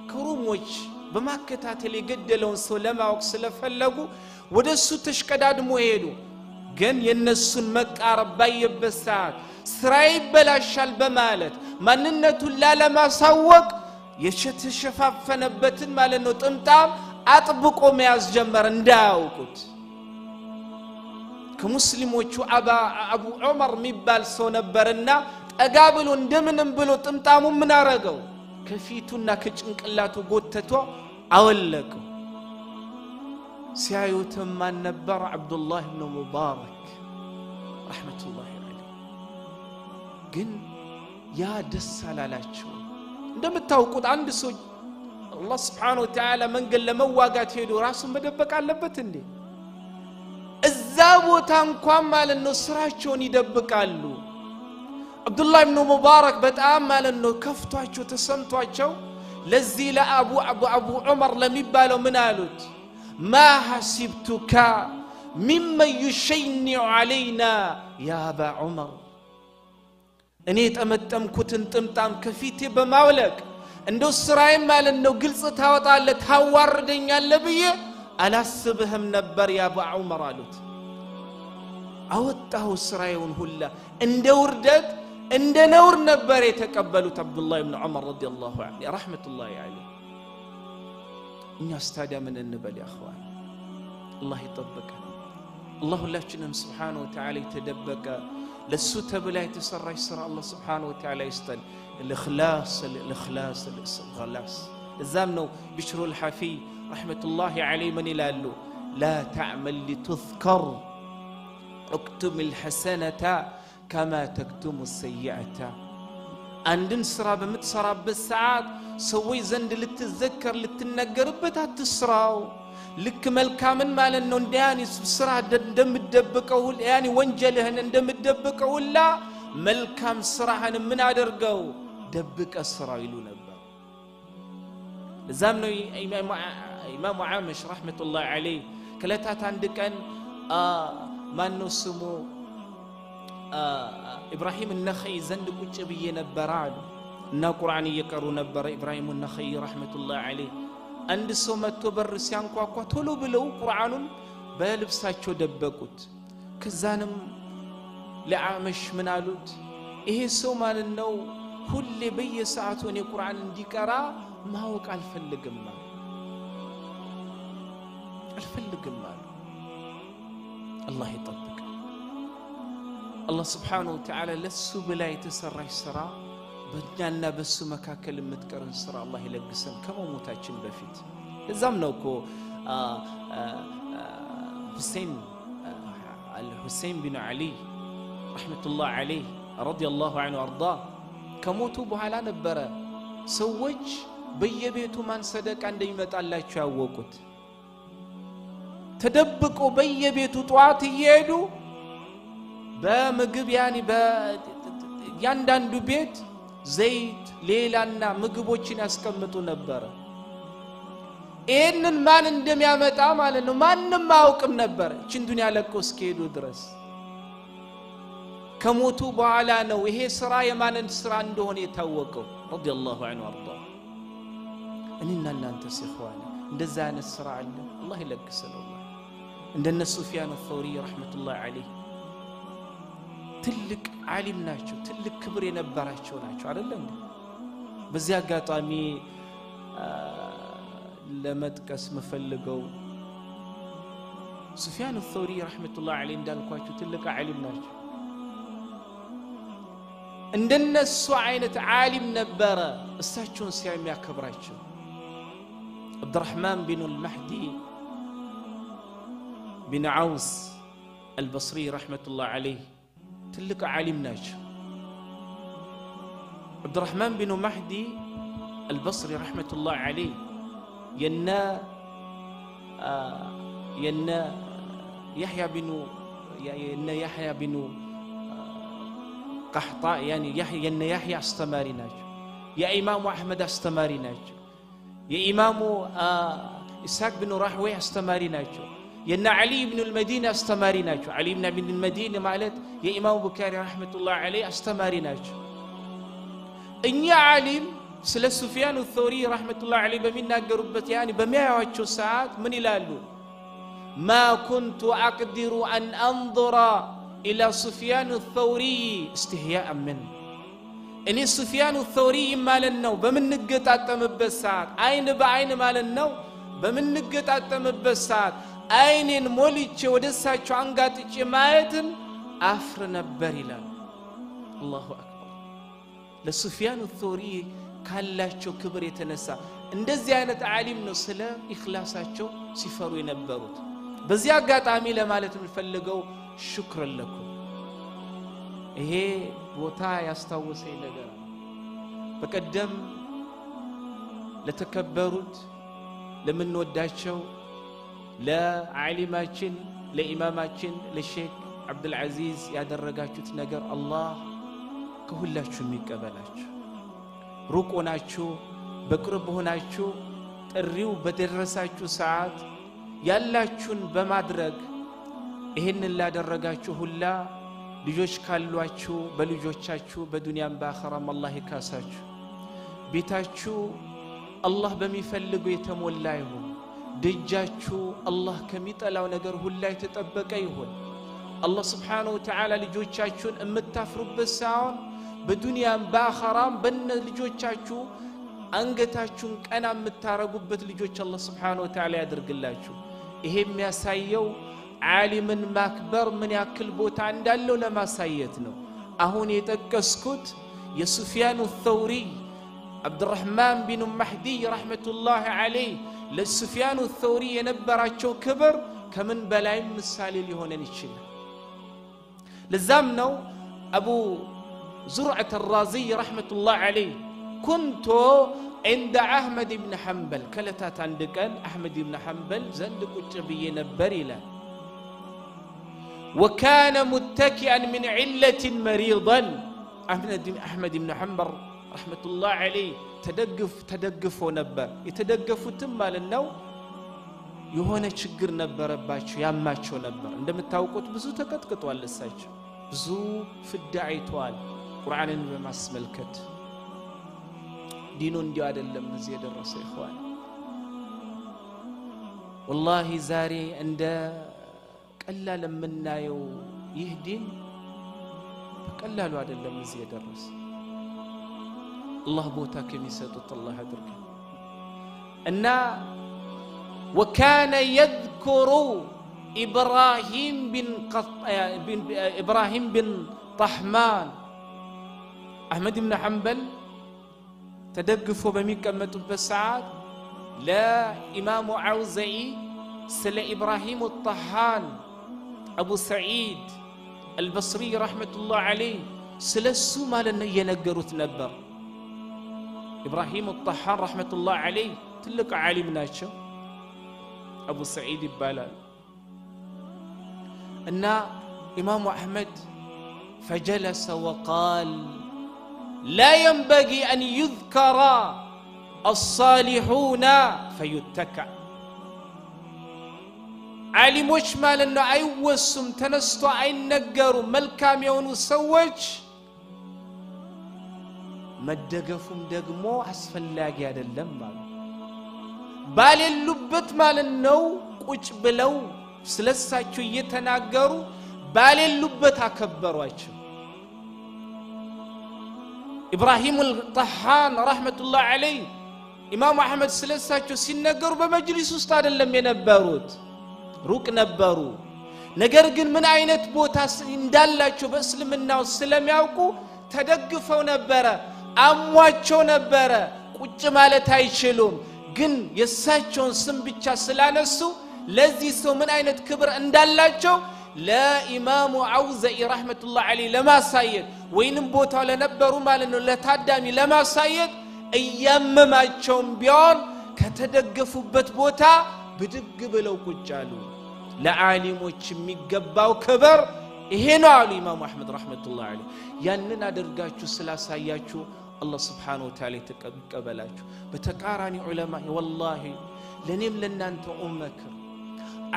ከሩሞች በማከታተል የገደለውን ሰው ለማወቅ ስለፈለጉ ወደ እሱ ተሽቀዳድሞ ሄዱ። ግን የነሱን መቃረብ ባየበት ሰዓት ስራ ይበላሻል በማለት ማንነቱን ላለማሳወቅ የተሸፋፈነበትን ማለት ነው ጥምጣም አጥብቆ መያዝ ጀመረ እንዳያውቁት። ከሙስሊሞቹ አቡ ዑመር የሚባል ሰው ነበርና ጠጋ ብሎ እንደምንም ብሎ ጥምጣሙ ምን አረገው? ከፊቱና ከጭንቅላቱ ጎተቶ አወለቀው። ሲያዩትም ማን ነበር? አብዱላህ ብን ሙባረክ رحمة الله عليه። ግን ያ ደስ አላላቸው። እንደምታውቁት አንድ ሰው አላህ سبحانه وتعالى መንገድ ለመዋጋት ሄዶ ራሱን መደበቅ አለበት እንዴ? እዛ ቦታ እንኳን ማለት ነው ስራቸውን ይደብቃሉ። አብዱላህ ብን ሙባረክ በጣም ማለት ነው ከፍቷቸው ተሰምቷቸው ለዚህ ለአቡ አቡ ዑመር ለሚባለው ምን አሉት? ما حسبتك ممن يشنع علينا يا أبا عمر። እኔ የጠመጠምኩትን ጥምጣም ከፊቴ በማውለቅ እንደው ስራዬን ማለት ነው ግልጽ ታወጣለህ ታዋርደኛለህ ብዬ አላስብህም ነበር ያ አባ ዑመር አሉት። አወጣሁ ስራዬውን ሁላ እንደ ውርደት እንደ ነውር ነበር የተቀበሉት አብዱላህ ብን ዑመር رضي الله عنه رحمة الله عليه። እኛስ ታዲያ ምን እንበል يا إخوان? አላህ ይጠብቀን። አላህ ሁላችንም سبحانه وتعالى የተደበቀ ለሱ ተብላ የተሰራች ስራ አላህ سبحانه وتعالى ይስጠን። الإخلاص الإخلاص الإخلاص። እዛም ነው ቢሽሩል ሐፊ رحمة الله عليه ምን ይላሉ? لا تعمل لتذكر اكتم الحسنة كما تكتم السيئة። አንድን ስራ በምትሰራበት ሰዓት ሰዎች ዘንድ ልትዘከር ልትነገርበት አትስራው። ልክ መልካምን ማለት ነው እንደ ያኔ ስራ እንደምትደብቀው ያኔ ወንጀልህን እንደምትደብቀው ሁላ መልካም ስራህን ምን አድርገው ደብቀ ስራው ይሉ ነበር። እዛም ነው ኢማሙ ዓመሽ ረሕመቱላህ ዐለይህ ከዕለታት አንድ ቀን ማነው ስሙ ኢብራሂም ነኸይ ዘንድ ቁጭ ብዬ ነበረ አሉ እና ቁርአን እየቀሩ ነበረ። ኢብራሂም ነኸይ ረሕመቱላህ ዐለይህ አንድ ሰው መጥቶ በር ሲያንኳኳ ቶሎ ብለው ቁርአኑን በልብሳቸው ደበቁት። ከዛንም ለአመሽ ምን አሉት? ይሄ ሰው ማለት ነው ሁሌ በየሰዓቱ እኔ ቁርአን እንዲቀራ ማወቅ አልፈልግም አሉ አልፈልግም አሉ። አላህ ይጠብቅ። አላህ ስብሓነሁ ወተዓላ ለሱ ብላ የተሰራች ስራ በእኛና በሱ መካከል የምትቀርን ስራ አላህ ይለግሰን ከመሞታችን በፊት። እዛም ነው እኮ ሁሴን ቢን ዓሊ ረሕመቱላህ ዐለይህ ረዲየላሁ ዐንሁ አርዳ ከሞቱ በኋላ ነበረ ሰዎች በየቤቱ ማን ሰደቃ እንደሚመጣላቸው ያወቁት። ተደብቆ በየቤቱ ጠዋት እየሄዱ በምግብ ያኒ በእያንዳንዱ ቤት ዘይት ሌላና ምግቦችን ያስቀምጡ ነበረ። ይህንን ማን እንደሚያመጣ ማለት ነው ማንም አያውቅም ነበር እችን ዱንያ ለቀው እስኪሄዱ ድረስ። ከሞቱ በኋላ ነው ይሄ ስራ የማንን ስራ እንደሆነ የታወቀው ረዲየላሁ ዐንሁ አርዳ። እኔና እናንተስ ኢኽዋኒ እንደዛ አይነት ስራ አለ? አላህ ይለግሰን። ወላሂ እንደነ ሱፊያን አልተውሪ ረሕመቱላህ ዐለይህ ትልቅ ዓሊም ናቸው፣ ትልቅ ክብር የነበራቸው ናቸው አይደለም እንዴ? በዚህ አጋጣሚ ለመጥቀስ ምፈልገው ሱፊያን ተውሪ ረህመቱላህ ዐለይሂ እንዳልኳችሁ ትልቅ ዓሊም ናቸው። እንደነሱ አይነት ዓሊም ነበረ እሳቸውን ሲያይ የሚያከብራቸው። አብዱራህማን ቢን አልመህዲ ቢን ዐውስ አልበስሪ ረህመቱላህ ዐለይሂ ትልቅ ዓሊም ናቸው። አብዱራህማን ቢን መህዲ አልበስሪ ረህመቱላህ ዐለይሂ የነ ያህያ ቢኑ ቀህጣ የነ ያህያ አስተማሪ ናቸው። የኢማሙ አሕመድ አስተማሪ ናቸው። የኢማሙ ኢስሐቅ ቢኑ ራህዌ አስተማሪ ናቸው። የነ ዓሊ ብኑ አልመዲኒ አስተማሪ ናቸው። ዓሊ ብኑ አልመዲኒ ማለት የኢማሙ ቡኻሪ ረህመቱላህ ዐለይሂ አስተማሪ ናቸው። እኛ ዓሊም ስለ ሱፊያን ተውሪ ረህመቱላህ ዐለይሂ በሚናገሩበት ያኒ በሚያዩዋቸው ሰዓት ምን ይላሉ? ما كنت أقدر أن أنظر إلى سفيان الثوري استحياء منه። እኔ ሱፊያን ተውሪ ማለት ነው በምንገጣጠምበት ሰዓት አይን በአይን ማለት ነው በምንገጣጠምበት ሰዓት አይኔን ሞልቼ ወደ እሳቸው አንጋጥጬ ማየትን አፍር ነበር ይላል። አላሁ አክበር። ለሱፊያን ተውሪ ካላቸው ክብር የተነሳ እንደዚህ አይነት ዓሊም ነው ስለ ኢኽላሳቸው ሲፈሩ የነበሩት። በዚህ አጋጣሚ ለማለት የምፈልገው ሽክረን ለኩም። ይሄ ቦታ ያስታወሰኝ ነገር በቀደም ለተከበሩት ለምንወዳቸው ለዓሊማችን ለኢማማችን ለሼክ አብዱልዓዚዝ ያደረጋችሁት ነገር አላህ ከሁላችሁ የሚቀበላችሁ። ሩቅ ሆናችሁ በቅርብ ሆናችሁ ጥሪው በደረሳችሁ ሰዓት ያላችሁን በማድረግ ይሄንን ላደረጋችሁ ሁላ ልጆች ካሏችሁ በልጆቻችሁ በዱንያም በአኺራም አላህ ይካሳችሁ። ቤታችሁ አላህ በሚፈልገው የተሞላ ይሁን። ደጃችሁ አላህ ከሚጠላው ነገር ሁላ የተጠበቀ ይሁን። አላህ ስብሓነሁ ወተዓላ ልጆቻችሁን የምታፍሩበት ሳይሆን በዱንያም በአኺራም በነ ልጆቻችሁ አንገታችሁን ቀና የምታረጉበት ልጆች አላህ ስብሓነሁ ወተዓላ ያደርግላችሁ። ይሄ የሚያሳየው ዓሊምን ማክበር ምን ያክል ቦታ እንዳለው ለማሳየት ነው። አሁን የጠቀስኩት የሱፊያን ተውሪ አብዱራህማን ቢን መህዲ ረህመቱላህ ዐለይሂ ለሱፊያን ተውሪ የነበራቸው ክብር ከምን በላይም ምሳሌ ሊሆነን ይችላል። ለዛም ነው አቡ ዙርዐት አራዚ ረህመቱላህ ዐለይሂ ኩንቱ عند አሕመድ ብን ሐንበል ከለታት አንድ ቀን አሕመድ ብን ሐንበል ዘንድ ቁጭ ብዬ ነበር ይላል። وكان متكئا من علة مريضا። አሕመድ ብን ሐንበል ረህመቱላህ ዐለይሂ ተደግፎ ነበር። የተደገፉትም ማለት ነው የሆነ ችግር ነበረባቸው፣ ያማቸው ነበር። እንደምታውቁት ብዙ ተቀጥቅጧል። እሳቸው ብዙ ፍዳ አይተዋል። ቁርአንን በማስመልከት ዲኑ እንዲሁ አይደለም እዚህ የደረሰው ኢኽዋን። ወላሂ ዛሬ እንደ ቀላል የምናየው ይህ ዲን በቀላሉ አይደለም እዚህ የደረሰ። አላህ ቦታ ከሚሰጡት አላህ አድርገን እና ወካነ የዝኩሩ ኢብራሂም ብን ጠህማን። አሕመድ ብን ሐንበል ተደግፎ በሚቀመጡበት ሰዓት ለኢማሙ አውዘዒ ስለ ኢብራሂም ጠሃን አቡ ሰዒድ አልበስሪ ረህመቱላህ ዐለይሂ ስለ እሱ ማለት ነው እየነገሩት ነበር። ኢብራሂም ጠሃን ረህመቱላህ ዐለይሂ ትልቅ ዓሊም ናቸው። አቡ ሰዒድ ይባላል። እና ኢማሙ አሕመድ ፈጀለሰ ወቃል لا ينبغي أن يذكر الصالحون فيتكع። ዓሊሞች ማለት ነው አይወሱም፣ ተነስቶ አይነገሩም። መልካም የሆኑ ሰዎች መደገፉም ደግሞ አስፈላጊ አይደለም ማለት ባሌሉበት ማለት ነው ቁጭ ብለው ስለሳቸው እየተናገሩ ባሌሉበት አከበሯቸው። ኢብራሂም አልጠሃን ረህመቱላህ ዐለይሂ ኢማሙ አህመድ ስለሳቸው ሲነገሩ በመጅሊስ ውስጥ አይደለም የነበሩት፣ ሩቅ ነበሩ። ነገር ግን ምን አይነት ቦታ እንዳላቸው በእስልምናው ስለሚያውቁ ተደግፈው ነበረ፣ አሟቸው ነበረ፣ ቁጭ ማለት አይችሉም። ግን የእሳቸውን ስም ብቻ ስላነሱ ለዚህ ሰው ምን አይነት ክብር እንዳላቸው ለኢማሙ አውዘኢ ረሕመቱላህ ዐለይህ ለማሳየት ወይንም ቦታው ለነበሩ ማለት ነው ለታዳሚ ለማሳየት እያመማቸውም ቢሆን ከተደገፉበት ቦታ ብድግ ብለው ቁጭ አሉ። ለዓሊሞች የሚገባው ክብር ይሄ ነው አሉ ኢማሙ አሕመድ ረሕመቱላህ ዐለይህ። ያንን አድርጋችሁ ስላሳያችሁ አላህ ስብሓነሁ ወተዓላ ይቀበላችሁ። በተቃራኒ ዑለማ ወላሂ ለእኔም ለእናንተ እመክር፣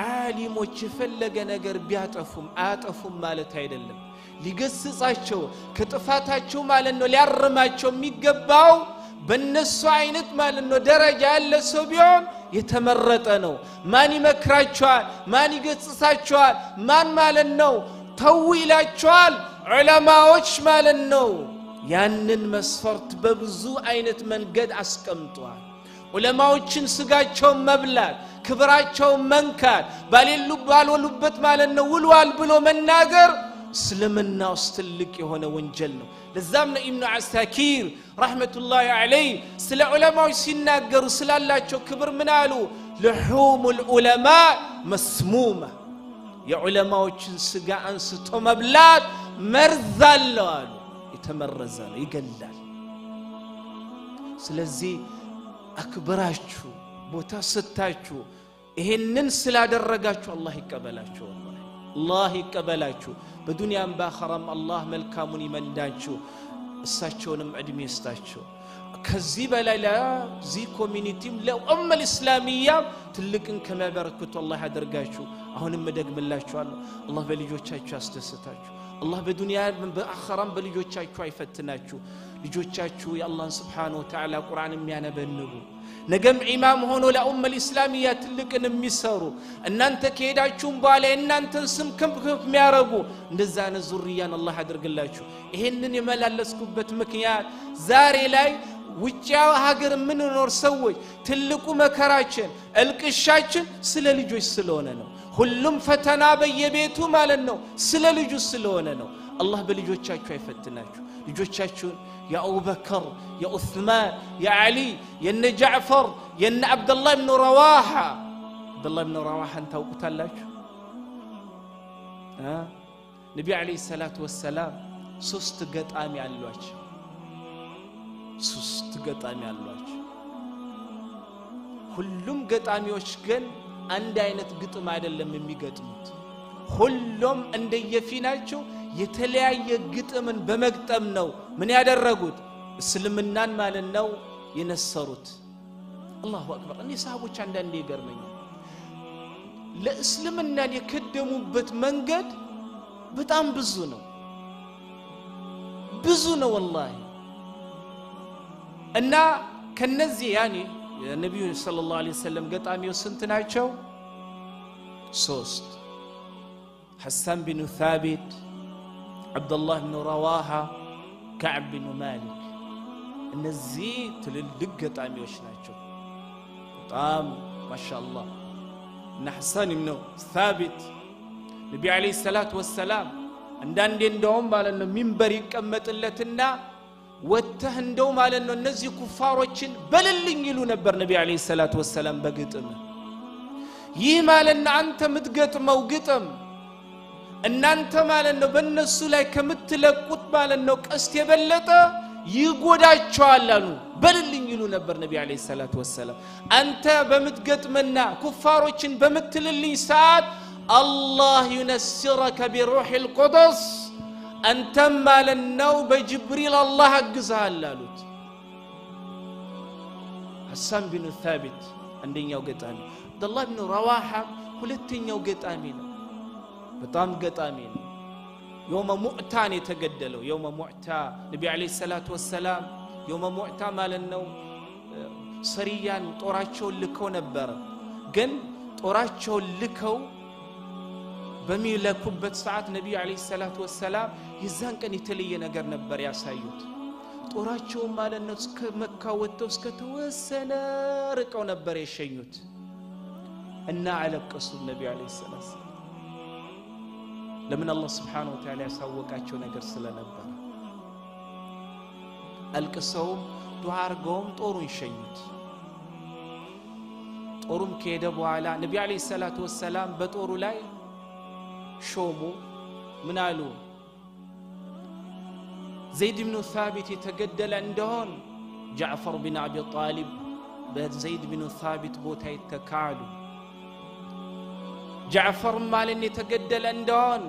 ዓሊሞች የፈለገ ነገር ቢያጠፉም አያጠፉም ማለት አይደለም። ሊገስጻቸው ከጥፋታቸው ማለት ነው ሊያርማቸው የሚገባው በእነሱ አይነት ማለት ነው ደረጃ ያለ ሰው ቢሆን የተመረጠ ነው። ማን ይመክራቸዋል? ማን ይገስጻቸዋል? ማን ማለት ነው ተው ይላቸዋል? ዑለማዎች ማለት ነው። ያንን መስፈርት በብዙ አይነት መንገድ አስቀምጧል። ዑለማዎችን ስጋቸውን መብላት፣ ክብራቸውን መንካት፣ ባሌሉ ባልወሉበት ማለት ነው ውሏል ብሎ መናገር እስልምና ውስጥ ትልቅ የሆነ ወንጀል ነው። ለዛም ነው ኢብኑ ዓሳኪር ረሕመቱላሂ ዐለይህ ስለ ዑለማዎች ሲናገሩ ስላላቸው ክብር ምን አሉ? ልሑሙል ዑለማ መስሙማ፣ የዑለማዎችን ስጋ አንስቶ መብላት መርዝ አለው አሉ። የተመረዘ ነው፣ ይገላል። ስለዚህ አክብራችሁ ቦታ ስታችሁ ይሄንን ስላደረጋችሁ አላህ ይቀበላችሁ። ወላሂ አላህ ይቀበላችሁ። በዱንያም በአኸራም አላህ መልካሙን ይመንዳችሁ፣ እሳቸውንም ዕድሜ ይስጣቸው። ከዚህ በላይ ለዚህ community ም ለኡመል እስላሚያም ትልቅን ከሚያበረክቱ አላህ ያደርጋችሁ። አሁንም እደግምላችኋለሁ፣ አላህ በልጆቻችሁ ያስደስታችሁ። አላህ በዱንያ በአኸራም በልጆቻችሁ አይፈትናችሁ። ልጆቻችሁ የአላህን ስብሓነሁ ወተዓላ ቁርአን የሚያነበንቡ ነገም ኢማም ሆኖ ለኡመል ኢስላሚያ ትልቅን የሚሰሩ እናንተ ከሄዳችሁም በኋላ የእናንተን ስም ከፍ ከፍ የሚያረጉ እንደዛ አይነት ዙርያን አላህ ያደርግላችሁ። ይሄንን የመላለስኩበት ምክንያት ዛሬ ላይ ውጭ ሀገር የምንኖር ሰዎች ትልቁ መከራችን እልቅሻችን ስለ ልጆች ስለሆነ ነው። ሁሉም ፈተና በየቤቱ ማለት ነው ስለ ልጁ ስለሆነ ነው። አላህ በልጆቻችሁ አይፈትናችሁ። ልጆቻችሁን የአቡበከር፣ የዑስማን፣ የዓሊ፣ የነ ጃዕፈር፣ የነ አብደላህ ብኑ ረዋሓ። አብደላህ ብኑ ረዋሓን ታውቁታላችሁ? ነቢ ዓለይሂ ሰላቱ ወሰላም ሶስት ገጣሚ አሏቸው። ሶስት ገጣሚ አሏቸው። ሁሉም ገጣሚዎች ግን አንድ አይነት ግጥም አይደለም የሚገጥሙት። ሁሉም እንደየፊናቸው የተለያየ ግጥምን በመግጠም ነው ምን ያደረጉት? እስልምናን ማለት ነው የነሰሩት። አላሁ አክበር። እኔ ሰሃቦች አንዳንዴ ይገርመኛል። ለእስልምናን የከደሙበት መንገድ በጣም ብዙ ነው፣ ብዙ ነው ወላሂ። እና ከነዚህ ያኔ የነቢዩ ሰለላሁ ዐለይሂ ወሰለም ገጣሚዎች ስንት ናቸው? ሶስት። ሐሳን ቢኑ ታቢት፣ ዓብደላህ ብኑ ረዋሃ፣ ከዕብ ቢኑ ማሊክ። እነዚህ ትልልቅ ገጣሚዎች ናቸው። በጣም ማሻአላህ። እና ሐሳን ብኑ ታቢት ነቢ ዓለይሂ ሰላቱ ወሰላም አንዳንዴ እንደውም ማለት ነው ሚንበር ይቀመጥለትና ወጥተህ እንደው ማለት ነው እነዚህ ኩፋሮችን በልልኝ ይሉ ነበር ነቢ ዓለይሂ ሰላቱ ወሰላም በግጥም። ይህ ማለት ነው አንተ የምትገጥመው ግጥም እናንተ ማለት ነው በእነሱ ላይ ከምትለቁት ማለት ነው ቀስት የበለጠ ይጎዳቸዋል አሉ። በልልኝ ይሉ ነበር ነቢ ዓለይሂ ሰላቱ ወሰላም። አንተ በምትገጥምና ኩፋሮችን በምትልልኝ ሰዓት አላህ ዩነስረከ ቢሩሒል ቁዱስ፣ አንተም ማለት ነው በጅብሪል አላህ አግዝሃል አሉት። ሐሳን ቢኑ ታቢት አንደኛው ገጣሚ፣ አብደላህ ቢኑ ረዋሓ ሁለተኛው ገጣሚ ነው። በጣም ገጣሚ ነው። የውመ ሙዕታን የተገደለው የውመ ሙዕታ ነቢ ዓለይሂ ሰላቱ ወሰላም የውመ ሙዕታ ማለት ነው ሰሪያን ጦራቸውን ልከው ነበረ። ግን ጦራቸውን ልከው በሚለኩበት ሰዓት ነቢዩ ዓለይሂ ሰላቱ ወሰላም የዛን ቀን የተለየ ነገር ነበር ያሳዩት። ጦራቸውን ማለት ነው እስከ መካ ወጥተው እስከ ተወሰነ ርቀው ነበር የሸኙት እና አለቀሱ ነብዩ አለይሂ ሰላም። ለምን? አላህ Subhanahu Wa Ta'ala ያሳወቃቸው ነገር ስለነበር አልቅሰውም ዱዓ አድርገውም ጦሩን ሸኙት። ጦሩም ከሄደ በኋላ ነብዩ አለይሂ ሰላቱ ወሰላም በጦሩ ላይ ሾሙ። ምን አሉ? ዘይድ ብን ثابت የተገደለ እንደሆን ጃዕፈር ብን አቢ ጣሊብ በዘይድ ብን ثابت ቦታ ይተካሉ። ጃዕፈር ማለት የተገደለ እንደሆን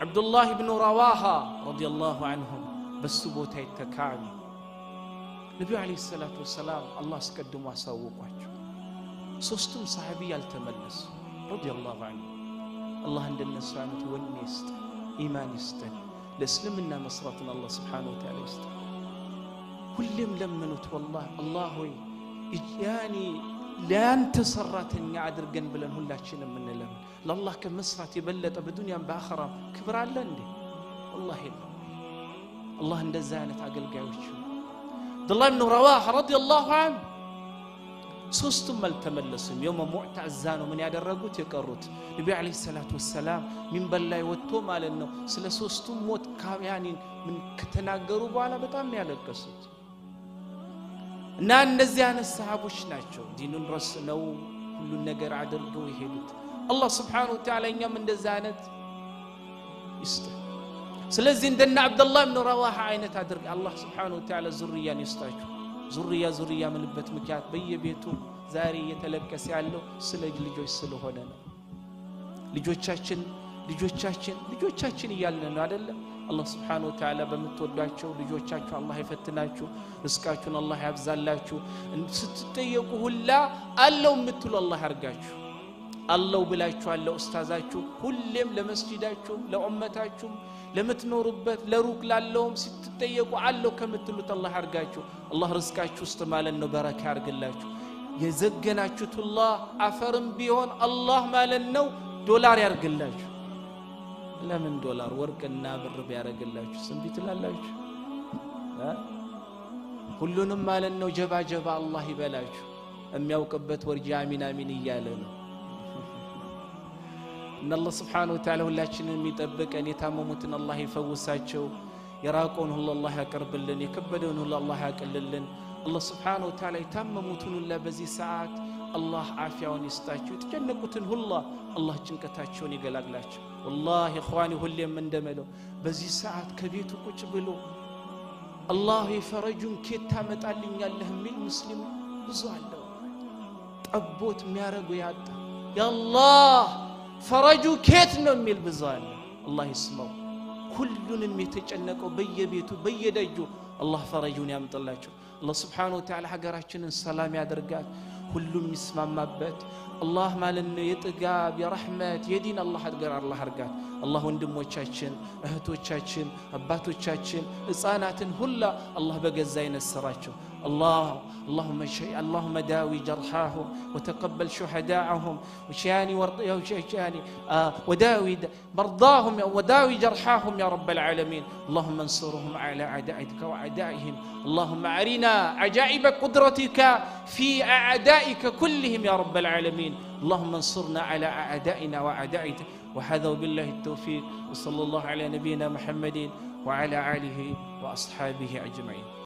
አብዱላህ ብን ረዋሃ ረዲየላሁ ዐንሁም በሱ ቦታ ይተካሉ። ነብዩ አለይሂ ሰላቱ ወሰላም አላህ አስቀድሞ አሳወቋቸው። ሶስቱም ሰሃቢ ያልተመለሱ ረዲየላሁ ዐንሁ። አላህ እንደነሱ አይነት ወኔ ይስጠን፣ ኢማን ይስጠን፣ ለእስልምና መስራትን አላህ Subhanahu Wa Ta'ala ይስጠን። ሁሌም ለምኑት ወላሂ አላህ ሆይ ያኒ ለአንተ ሰራተኛ አድርገን ብለን ሁላችንም እንለምን። ለአላህ ከመስራት የበለጠ በዱንያም በአኸራም ክብር አለ እንዴ? ወላሂ የለም። አላህ እንደዛ አይነት አገልጋዮች አብዱላህ ብን ረዋህ ረዲየላሁ ዐንሁ ሶስቱም አልተመለሱም። የውመ ሙዕታ እዛ ነው ምን ያደረጉት የቀሩት። ነብዩ አለይሂ ሰላቱ ወሰላም ሚንበር ላይ ወጥቶ ማለት ነው ስለ ሶስቱም ሞት ያኒ ምን ከተናገሩ በኋላ በጣም ነው ያለቀሱት። እና እነዚህ አይነት ሰሃቦች ናቸው ዲኑን ረስነው ሁሉን ነገር አድርገው የሄዱት። አላህ Subhanahu Wa Ta'ala እኛም እንደዛ አይነት ይስጠን። ስለዚህ እንደነ አብዱላህ ብን ረዋሃ አይነት አድርግ አላህ Subhanahu Wa Ta'ala ዙርያን ይስጣችሁ። ዙርያ ዙርያ ምንበት ምክንያት በየቤቱ ዛሬ እየተለቀሰ ያለው ስለ ልጆች ስለሆነ ነው። ልጆቻችን ልጆቻችን ልጆቻችን እያልን ነው አይደለም? አላህ Subhanahu Wa Ta'ala በምትወዷቸው ልጆቻችሁ አላህ ይፈትናችሁ፣ ርዝቃችሁን አላህ ያብዛላችሁ። ስትጠየቁ ሁላ አለው የምትሉ አላህ ያርጋችሁ። አለው ብላችሁ አለው ኡስታዛችሁ ሁሌም ለመስጂዳችሁም ለኡመታችሁም ለምትኖሩበት ለሩቅ ላለውም ስትጠየቁ አለው ከምትሉት አላህ ያርጋችሁ። አላህ ርዝቃችሁ ውስጥ ማለት ነው በረካ ያርግላችሁ። የዘገናችሁት አላህ አፈርም ቢሆን አላህ ማለት ነው ዶላር ያርግላችሁ። ለምን ዶላር ወርቅና ብር ቢያረግላችሁ ስንቢ ትላላችሁ? ሁሉንም ማለት ነው ጀባ ጀባ አላህ ይበላችሁ። የሚያውቅበት ወርጂ አሚን አሚን እያለ ነው። እና አላህ Subhanahu Wa Ta'ala ሁላችንን የሚጠብቀን፣ የታመሙትን አላህ ይፈውሳቸው፣ የራቀውን ሁሉ አላህ ያቀርብልን፣ የከበደውን ሁሉ አላህ ያቀልልን። አላህ Subhanahu Wa Ta'ala የታመሙትን ሁሉ በዚህ ሰዓት አላህ ዓፊያውን ይስጣቸው፣ የተጨነቁትን ሁሉ አላህ ጭንቀታቸውን ይገላግላቸው። ወላሂ ኢኽዋኒ ሁሌም እንደምለው በዚህ ሰዓት ከቤቱ ቁጭ ብሎ አላህ የፈረጁን ኬት ታመጣልኛለህ የሚል ሙስሊም ብዙ አለ። ጠቦት የሚያረጉ ያጣ ያአላህ ፈረጁ ኬት ነው የሚል ብዙ አለ። አላህ ይስማው። ሁሉንም የተጨነቀው በየቤቱ በየደጁ አላህ ፈረጁን ያምጥላቸው። አላህ Subhanahu Wa Ta'ala ሀገራችንን ሰላም ያደርጋት፣ ሁሉም የሚስማማበት አላህ ማለት ነው የጥጋብ የረሕመት የዲን አላህ ሀገር አላህ አርጋት። አላህ ወንድሞቻችን እህቶቻችን አባቶቻችን ህፃናትን ሁላ አላህ በገዛ ይነስራቸው። الله اللهم اللهم داوي جرحاهم وتقبل شهداءهم وشاني وداوي مرضاهم وداوي جرحاهم يا رب العالمين. اللهم انصرهم على أعدائك وأعدائهم. اللهم أرنا عجائب قدرتك في أعدائك كلهم يا رب العالمين. اللهم انصرنا على أعدائنا وأعدائك. وهذا وبالله التوفيق، وصلى الله على نبينا محمد وعلى آله وأصحابه أجمعين.